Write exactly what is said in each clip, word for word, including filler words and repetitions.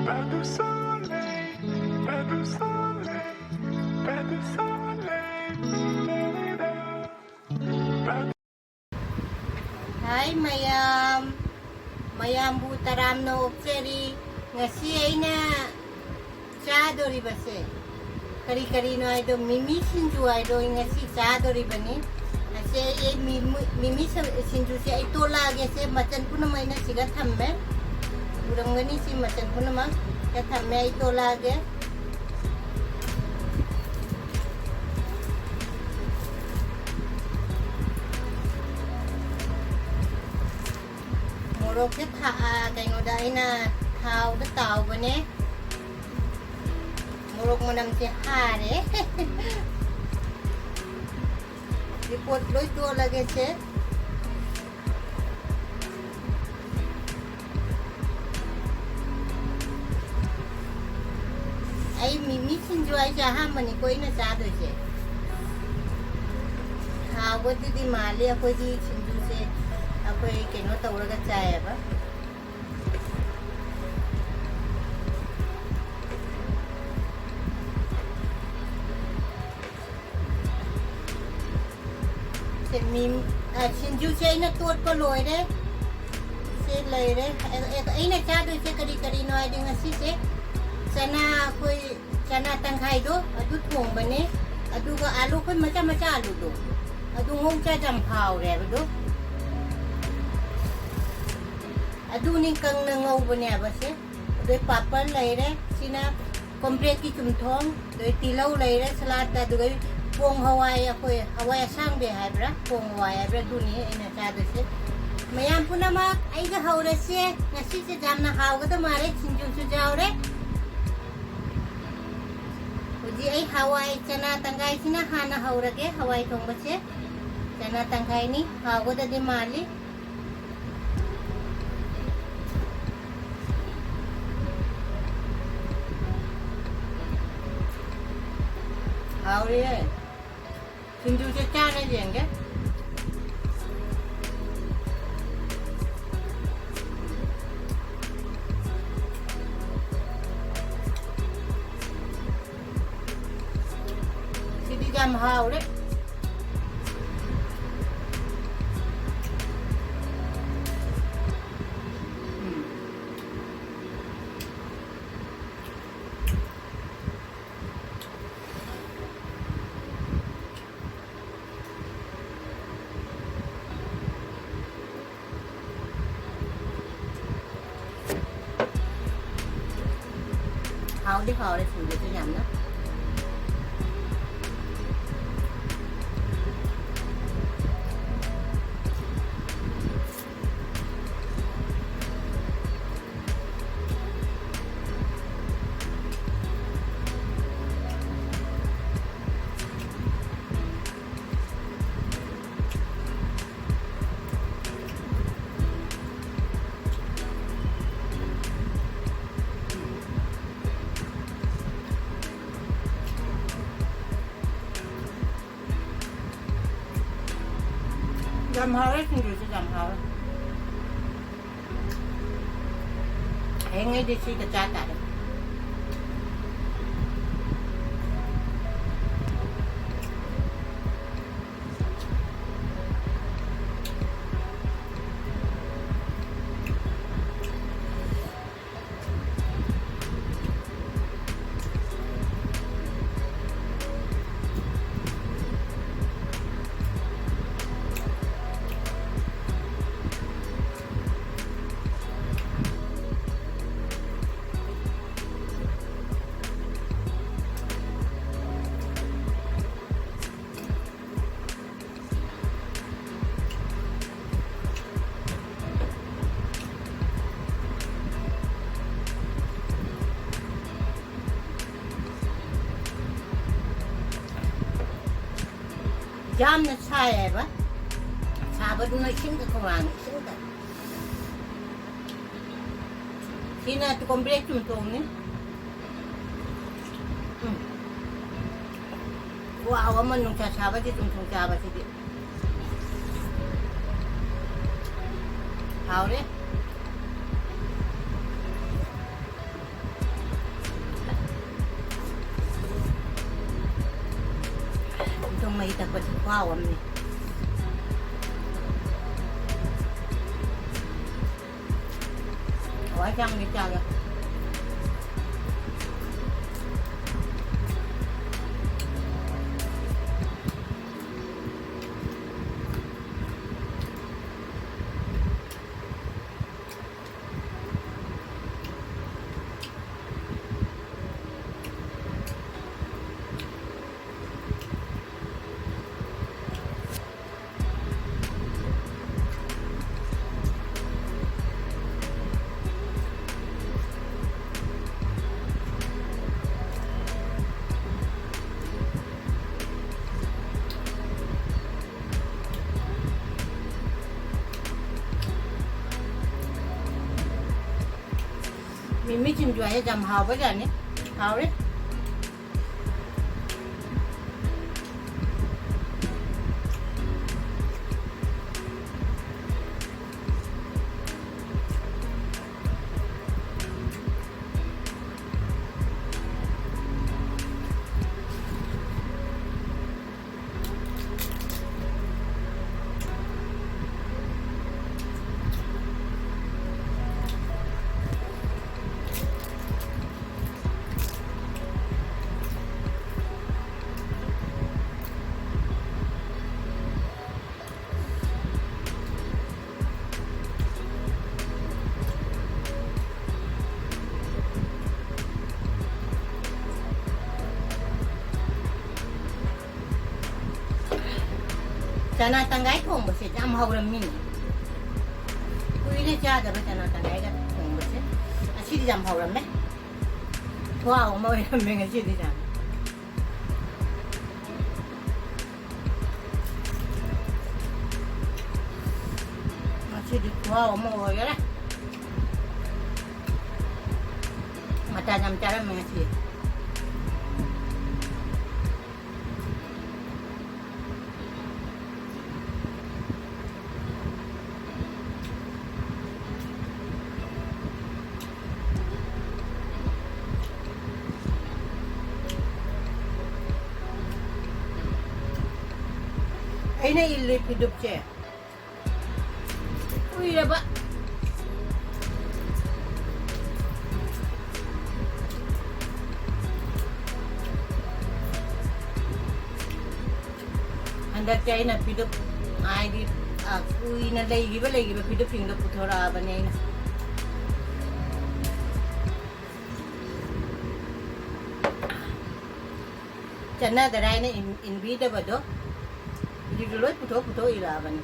Pas de soleil, pas de soleil, pas de soleil. Hi ꯃꯌꯥꯝ, ꯃꯌꯥꯝꯕꯨ ꯇꯔꯥꯝꯅ ꯑꯣꯛꯆꯔꯤ꯫ ꯉꯁꯤ ꯑꯩꯅ ꯆꯥꯗꯣꯔꯤꯕꯁꯦ ꯀꯔꯤ ꯀꯔꯤꯅꯣ ꯍꯥꯏꯗꯣ, ꯃꯤꯃꯤ ꯁꯤꯡꯖꯨ ꯍꯥꯏꯗꯣ ꯑꯩ ꯉꯁꯤ ꯆꯥꯗꯣꯔꯤꯕꯅꯤ꯫ ꯑꯁꯦ ꯑꯩ ꯃꯤꯃꯤ, ꯃꯤꯃꯤ ꯁ-, ꯁꯤꯡꯖꯨꯁꯦ ꯑꯩ ꯇꯣꯠꯂꯛꯑꯒꯦ꯫ ꯁꯦ ꯃꯆꯜ ꯄꯨꯝꯅꯃꯛ ꯑꯩꯅ ꯁꯤꯗ ꯊꯝꯃꯦ꯫ ꯎꯔꯝꯒꯅꯤ ꯁꯤ ꯃꯆꯜ ꯄꯨꯝꯅꯃꯛ ꯁꯤꯗ ꯊꯝꯃꯦ꯫ ꯑꯩ ꯇꯣꯠꯂꯛꯑꯒꯦ꯫ ꯃꯣꯔꯣꯛꯁꯦ ꯊꯥ-, ꯑ, ꯀꯩꯅꯣꯗ ꯑꯩꯅ ꯊꯥꯎꯗ ꯇꯥꯎꯕꯅꯦ꯫ ꯃꯣꯔꯣꯛ ꯃꯅꯝꯁꯦ ꯍꯥꯔꯦ꯫ ꯁꯤ ꯄꯣꯠ ꯂꯣꯏ ꯇꯣꯠꯂꯒꯦ ꯁꯦ꯫ ꯑꯩ ꯃꯤꯃꯤ ꯁꯤꯡꯖꯨ ꯍꯥꯏꯁꯦ ꯑꯍꯥꯟꯕꯅꯤꯀꯣ ꯑꯩꯅ ꯆꯥꯗꯣꯏꯁꯦ꯫ ꯍꯥꯎꯕꯗꯨꯗꯤ ꯃꯥꯜꯂꯤ, ꯑꯩꯈꯣꯏꯗꯤ ꯁꯤꯡꯖꯨꯁꯦ ꯑꯩꯈꯣꯏ ꯀꯩꯅꯣ ꯇꯧꯔꯒ ꯆꯥꯏꯌꯦꯕ꯫ ꯁꯦ ꯃꯤ-, ꯑ, ꯁꯤꯡꯖꯨꯁꯦ ꯑꯩꯅ ꯇꯣꯠꯄ ꯂꯣꯏꯔꯦ꯫ ꯁꯤ ꯂꯩꯔꯦ꯫ ꯑ-, ꯑ-, ꯑꯩꯅ ꯆꯥꯗꯣꯏꯁꯦ ꯀꯔꯤ ꯀꯔꯤꯅꯣ ꯍꯥꯏꯗꯤ ꯉꯁꯤꯁꯦ ꯆꯅꯥ, ꯑꯩꯈꯣꯏ ꯆꯅꯥ ꯇꯪꯈꯥꯏꯗꯣ ꯑꯗꯨ ꯊꯣꯡꯕꯅꯦ꯫ ꯑꯗꯨꯒ ꯑꯥꯂꯨ, ꯑꯩꯈꯣꯏ ꯃꯆꯥ ꯃꯆꯥ ꯑꯥꯂꯨꯗꯣ, ꯑꯗꯨ ꯉꯧ ꯆꯥ ꯌꯥꯝ ꯍꯥꯎꯔꯦ ꯍꯥꯏꯕꯗꯣ꯫ ꯑꯗꯨꯅꯤ ꯀꯪꯅ ꯉꯧꯕꯅꯦꯕ ꯁꯦ꯫ ꯑꯗꯩ ꯄꯥꯄꯔ ꯂꯩꯔꯦ꯫ ꯁꯤꯅ ꯀꯣꯝꯄ꯭ꯔꯦꯛꯀꯤ ꯆꯨꯝꯊꯣꯡ, ꯑꯗꯩ ꯇꯤꯜꯍꯧ ꯂꯩꯔꯦ ꯁꯂꯥꯠꯇ, ꯑꯗꯨꯒ ꯄꯣꯡ ꯍꯋꯥꯏ, ꯑꯩꯈꯣꯏ ꯍꯋꯥꯏ ꯑꯁꯥꯡꯕꯤ ꯍꯥꯏꯕ꯭ꯔꯥ, ꯄꯣꯡ ꯍꯋꯥꯏ ꯍꯥꯏꯕ꯭ꯔꯥ, ꯑꯗꯨꯅꯤ ꯑꯩꯅ ꯆꯥꯗꯣꯏꯁꯦ꯫ ꯃꯌꯥꯝ ꯄꯨꯝꯅꯃꯛ ꯑꯩꯒ ꯍꯧꯔꯁꯦ꯫ ꯉꯁꯤꯁꯦ ꯌꯥꯝꯅ ꯍꯥꯎꯒꯗ ꯃꯥꯜꯂꯦ, ꯁꯤꯡꯖꯨꯁꯨ ꯌꯥꯎꯔꯦ꯫ ꯍꯧꯖꯤꯛ ꯑꯩ ꯍꯋꯥꯏ ꯆꯅꯥ ꯇꯪꯈꯥꯏꯁꯤꯅ ꯍꯥꯟꯅ ꯍꯧꯔꯒꯦ꯫ ꯍꯋꯥꯏ ꯊꯣꯡꯕꯁꯦ ꯆꯅꯥ ꯇꯪꯈꯥꯏꯅꯤ, ꯍꯥꯎꯒꯗꯗꯤ ꯃꯥꯜꯂꯤ꯫ ꯍꯥꯎꯔꯤꯌꯦ꯫ ꯁꯤꯡꯖꯨꯁꯦ ꯆꯥꯔ ꯌꯦꯡꯒꯦ꯫ ꯌꯥꯝ ꯍꯥꯎꯔꯦ꯫ ꯎꯝ꯫ ꯍꯥꯎꯗꯤ ꯍꯥꯎꯔꯦ ꯁꯤꯡꯖꯨꯁꯨ ꯌꯥꯝꯅ꯫ ꯌꯥꯝ ꯍꯥꯎꯔꯦ, ꯁꯤꯡꯖꯨꯁꯨ ꯌꯥꯝ ꯍꯥꯎꯔꯦ꯫ ꯍꯌꯦꯡꯉꯩꯗꯤ ꯁꯤꯗ ꯆꯥ ꯇꯥꯔꯦ꯫ ꯌꯥꯝꯅ ꯁꯥꯏ ꯍꯥꯏꯕ꯫ ꯁꯥꯕꯗꯨꯅ ꯏꯁꯤꯡꯗ ꯈꯣꯡꯂꯥꯡ ꯏꯁꯤꯡꯗ꯫ ꯁꯤꯅ ꯀꯣꯝꯄ꯭ꯔꯦꯛ ꯆꯨꯝꯊꯣꯡꯅꯤ꯫ ꯎꯝ꯫ ꯈꯨꯍꯥꯎ ꯑꯃ ꯅꯨꯡꯁꯥ ꯁꯥꯕꯁꯤ ꯆꯨꯝꯊꯣꯡ ꯆꯥꯕꯁꯤꯗꯤ꯫ ꯍꯥꯎꯔꯦ꯫ ꯇꯛꯄꯁꯦ ꯈꯨꯍꯥꯎ ꯑꯃꯅꯤ꯫ ꯍꯋꯥꯏ ꯊꯥꯡꯗꯤ ꯆꯥꯒꯦ꯫ ꯃꯤꯃꯤ ꯁꯤꯡꯖꯨ ꯍꯥꯏꯁꯦ ꯌꯥꯝ ꯍꯥꯎꯕꯖꯥꯠꯅꯤ꯫ ꯍꯥꯎꯔꯦ꯫ ꯆꯅꯥ ꯇꯪꯈꯥꯏ ꯊꯣꯡꯕꯁꯦ ꯌꯥꯝ ꯍꯧꯔꯝꯃꯤꯅꯦ꯫ ꯀꯨꯏꯔꯦ ꯆꯥꯗꯕ ꯆꯅꯥ ꯇꯪꯈꯥꯏꯒ ꯊꯣꯡꯕꯁꯦ꯫ ꯉꯁꯤꯗꯤ ꯌꯥꯝ ꯍꯧꯔꯝꯃꯦ꯫ ꯈꯨꯍꯥꯎ ꯑꯃ ꯑꯣꯏꯔꯝꯃꯦ ꯉꯁꯤꯗꯤ ꯌꯥꯝ꯫ ꯉꯁꯤꯗꯤ ꯈꯨꯍꯥꯎ ꯑꯃ ꯑꯣꯏꯈꯔꯦ꯫ ꯃꯇꯥ ꯌꯥꯝ ꯆꯥꯔꯝꯃꯦ ꯉꯁꯤ꯫ ꯑꯩꯅ ꯏꯜꯂꯤ ꯐꯤꯗꯨꯞꯁꯦ ꯀꯨꯏꯔꯕ꯫ ꯍꯟꯗꯛꯇꯤ ꯑꯩꯅ ꯐꯤꯗꯨꯞ, ꯍꯥꯏꯗꯤ, ꯑ, ꯀꯨꯏꯅ ꯂꯩꯈꯤꯕ, ꯂꯩꯈꯤꯕ ꯐꯤꯗꯨꯞꯁꯤꯡꯗꯣ ꯄꯨꯊꯣꯔꯛꯑꯕꯅꯦ ꯑꯩꯅ꯫ ꯆꯠꯅꯗꯔꯥ ꯍꯥꯏꯅ ꯏꯟ-, ꯏꯟꯕꯤꯗꯕꯗꯣ ꯍꯧꯖꯤꯛꯇꯤ ꯂꯣꯏ ꯄꯨꯊꯣꯛ ꯄꯨꯊꯣꯛ ꯏꯜꯂꯛꯑꯕꯅꯤ꯫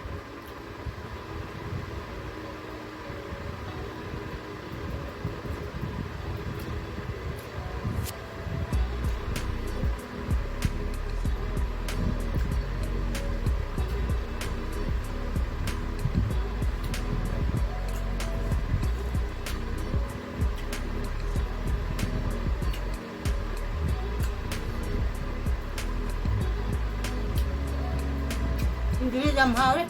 ꯁꯤꯡꯖꯨꯁꯦ ꯌꯥꯝ ꯍꯥꯎꯔꯦ꯫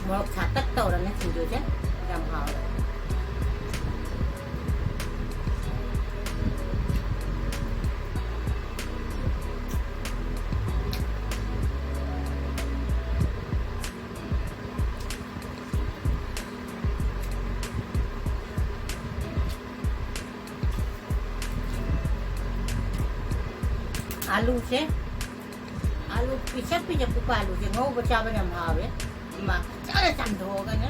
ꯃꯣꯔꯣꯛ ꯁꯥꯇꯛ ꯇꯧꯔꯅꯤ ꯁꯤꯡꯖꯨꯁꯦ꯫ ꯌꯥꯝ ꯍꯥꯎꯔꯦ꯫ ꯑꯥꯂꯨꯁꯦ, ꯑꯥꯂꯨ ꯄꯤꯁꯛ ꯄꯤꯁꯛ ꯄꯤꯛꯄ ꯑꯥꯂꯨꯁꯦ ꯉꯧꯕ ꯆꯥꯕ ꯌꯥꯝ ꯍꯥꯎꯋꯦ꯫ ꯃꯥ ꯐꯖꯅ ꯆꯥꯝꯊꯣꯛꯑꯒꯅꯦ,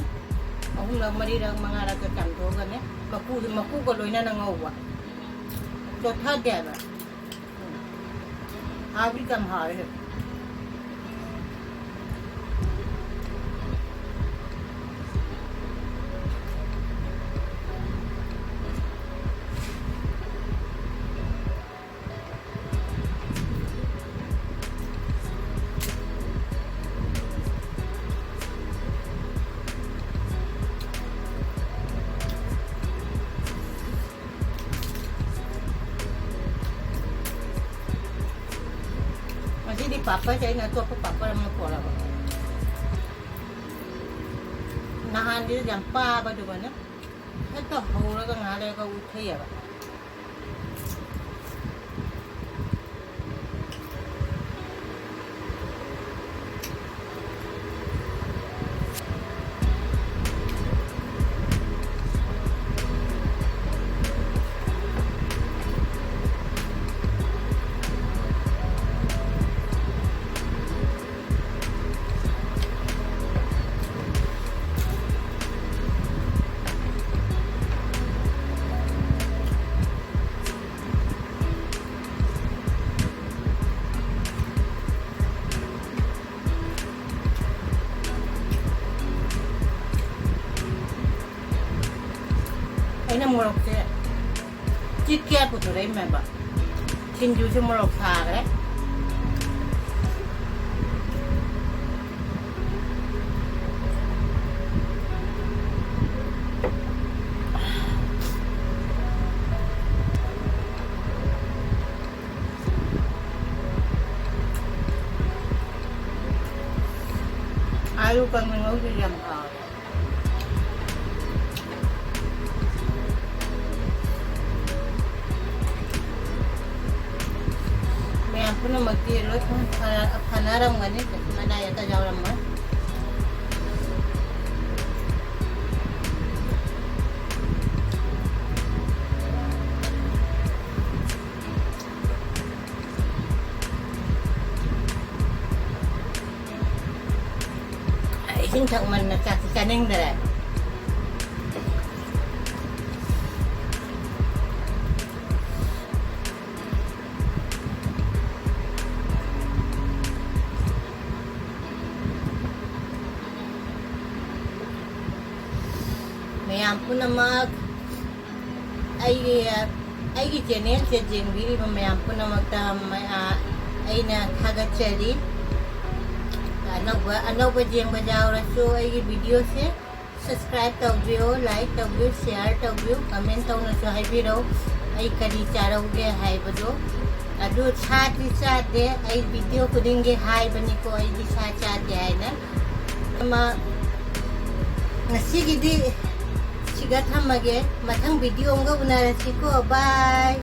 ꯑꯍꯨꯝꯂꯛ ꯃꯔꯤꯔꯛ ꯃꯉꯥꯔꯛꯀ ꯆꯥꯝꯊꯣꯛꯑꯒꯅꯦ, ꯃꯀꯨꯗꯨ, ꯃꯀꯨꯒ ꯂꯣꯏꯅꯅ ꯉꯧꯕ꯫ ꯆꯣꯠꯊꯗꯦꯕ꯫ ꯎꯝ꯫ ꯍꯥꯎꯗꯤ ꯌꯥꯝ ꯍꯥꯎꯋꯦ꯫ ꯄꯥꯄꯔꯁꯦ ꯑꯩꯅ ꯑꯇꯣꯞꯄ ꯄꯥꯄꯔ ꯑꯃ ꯄꯣꯔꯛꯑꯕ꯫ ꯅꯍꯥꯟꯒꯤꯗꯨ ꯌꯥꯝ ꯄꯥꯕꯗꯨꯒꯅꯦ, ꯍꯦꯛꯇ ꯍꯧꯔꯒ ꯉꯥꯏꯍꯥꯛ ꯂꯩꯔꯒ ꯎꯊꯩꯑꯕ꯫ ꯑꯩꯅ ꯃꯣꯔꯣꯛꯁꯦ ꯆꯤꯠ ꯀꯌꯥ ꯄꯨꯊꯣꯔꯛꯏꯃꯦꯕ꯫ ꯁꯤꯡꯖꯨꯁꯦ ꯃꯣꯔꯣꯛ ꯁꯥꯈ꯭ꯔꯦ꯫ ꯑꯥꯂꯨ ꯀꯪꯅ ꯉꯧꯗ꯭ꯔꯗꯤ ꯌꯥꯝ ꯍꯥꯎꯋꯦ꯫ ꯃꯌꯥꯝ ꯄꯨꯝꯅꯃꯛꯇꯤ ꯂꯣꯏ ꯐ-, ꯐꯅꯔꯝꯒꯅꯤ, ꯀꯩꯁꯨ ꯑꯅꯥ ꯑꯌꯦꯛꯀ ꯌꯥꯎꯔꯝꯃꯣꯏ꯫ ꯏꯁꯤꯡ ꯊꯛꯃꯟꯅ ꯆꯥꯛꯁꯤ ꯆꯥꯅꯤꯡꯗꯔꯦ꯫ ꯃꯌꯥꯝ ꯄꯨꯝꯅꯃꯛ ꯑꯩꯒꯤ, ꯑꯩꯒꯤ ꯆꯦꯅꯦꯜꯁꯦ ꯌꯦꯡꯕꯤꯔꯤꯕ ꯃꯌꯥꯝ ꯄꯨꯝꯅꯃꯛꯇ ꯃꯌꯥ-, ꯑꯩꯅ ꯊꯥꯒꯠꯆꯔꯤ꯫ ꯑꯅꯧꯕ, ꯑꯅꯧꯕ ꯌꯦꯡꯕ ꯌꯥꯎꯔꯁꯨ ꯑꯩꯒꯤ ꯚꯤꯗꯤꯑꯣꯁꯦ subscribe ꯇꯧꯕꯤꯌꯨ, like ꯇꯧꯕꯤꯌꯨ, share ꯇꯧꯕꯤꯌꯨ, comment ꯇꯧꯅꯁꯨ ꯍꯥꯏꯕꯤꯔꯧ, ꯑꯩ ꯀꯔꯤ ꯆꯥꯔꯧꯒꯦ ꯍꯥꯏꯕꯗꯣ꯫ ꯑꯗꯨ ꯁꯥꯗꯤ ꯆꯥꯗꯦ꯫ ꯑꯩ ꯚꯤꯗꯤꯑꯣ ꯈꯨꯗꯤꯡꯒꯤ ꯍꯥꯏꯕꯅꯤꯀꯣ, ꯑꯩꯗꯤ ꯁꯥ ꯆꯥꯗꯦ ꯍꯥꯏꯅ꯫ ꯑꯃ, ꯉꯁꯤꯒꯤꯗꯤ ꯁꯤꯒ ꯊꯝꯃꯒꯦ꯫ ꯃꯊꯪ ꯚꯤꯗꯤꯑꯣ ꯑꯃꯒ ꯎꯅꯔꯁꯤꯀꯣ꯫ ꯕꯥꯏ꯫